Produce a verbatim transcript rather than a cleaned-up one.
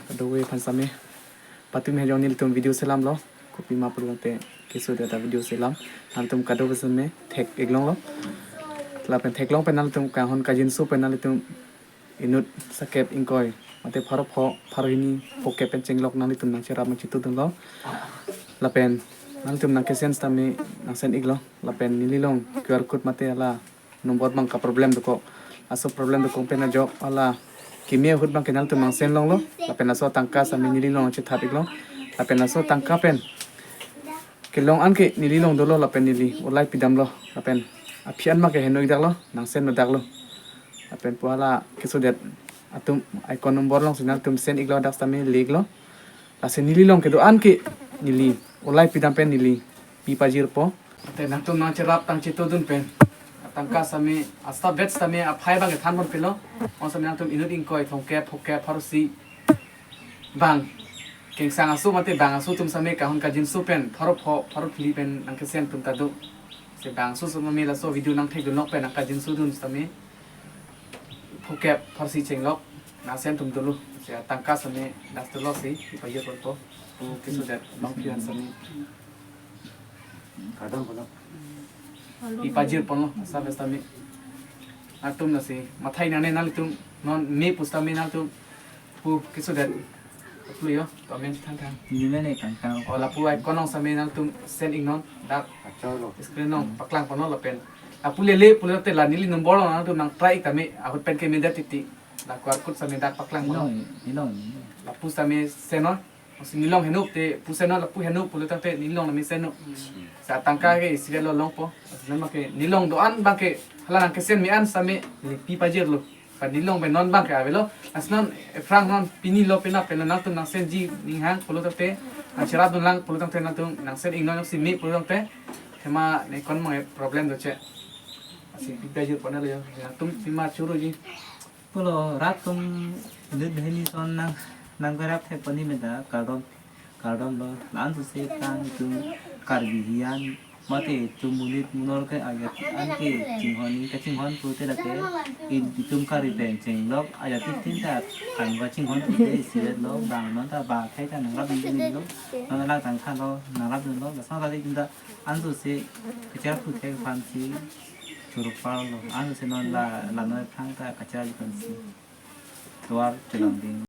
Kadokave aphan sitame, patumi hejong nelitum video selamlo. Kopima pulote keso data video selam. Nangtum kadokave sitame thek-ik longlo. Lapen theklong pen nangtum kanghon kangjinso pen nangtum inut sakep ingkoi mate pharo pho pharo hini phokep pen chenglok nanglitum nangcherap nangchitudunlo. Lapen nangtum nangkesen sitame nangsen-iklo. Lapen neli along Q R code mate hala number abang ka problem dokok. Laso problem dokok pen ajok hala keme ahut abangke nangtum nangsen longlo. Lapen laso tangka sitame neli along chethap-iklo. Lapen laso tangka pen kelong anke neli along dolo lapen neli ulai pidamlo. Lapen aphi an abangke heno-ik daklo, nangsen-no daklo. Lapen pu hala keso det atum account number alongsi nangtum sen-iklo, dak sitame le-iklo. Lasi neli along kedo anke neli ulai pidam pen neli pi pajirpo. Te nangtum nangcherap nangchitudun pen atangka sitame, a-staff det sitame aphai abangke thanponpinlo. Ong sitame nangtum inut ingkoi thomkep phokep pharo isi bang kengsang aso mate bang aso atum sitame kanghon kangjinso pen pharo pho pharo phli pen nangkesen atum ta do. Lasi bang aso sitame laso video nangthekdunlok pen nangkangjinso dun sitame phokep pharo isi chenglok nangsen atum dolo. Lasi atangka sitame dak dolo si pi pajirponpo. Pu keso det along aphi an sitame Kadang kadang. Pi pajirponlo, asa bes tame. Nangtum lasi mathai nangne, nangtum non me pusitame nangtum pu keso det. Lapu yo, to amen thangthang. Neli amen ne kangkang. O lapu account along sitame nangtum sen-iknon, dak Achor lo. Screen along paklangponlo lapen. Lapu lele pulote la neli number along nangtum nang try-ik tame, ahut pen kemedet titi. La Q R code sitame dak paklangponlo. Nilong, nilong. Lapu sitame sennon. Lasi neli along heno te pu sennon, lapu heno pulo tangte neli along nami sennon. Lasi atangka ke isivet lo longpo. Lasi non abangke neli along do-an abangke hala nangkesen me-an sitame neli pi pajirlo. Ba neli along pen non abangke avelo. Lasi non aphrang non pinilo penap pen nangtum nangsenji ninghang pulo tangte, nangcherapdunlang pulo tangte nangtum nangsen-iknon, lasi me pulo tangte athema ne kon mang problem doche. Lasi pi pajirpon lo yo. Nangtum pima choroji. Pulo rat atum inut hini ason nang, nangkerap thekpon ni meda kardom, kardom lo. La-an suse tang itum Karbi hiyan mate itum monit monor ke ajat an kachinghon, kachinghon pute lake in, itum Karbi pen chenglok ajat tin ta kan kachinghon pute isivet lo, bang non ta ba khai ta nangrapdunlo, non lang tangthanlo, nangrapdunlo. Lason ta itum ta an suse kacharap thu thek aphansi choro parlo. An suse non la, la noi aphrang ta kacharap aphansi tovar chelangding.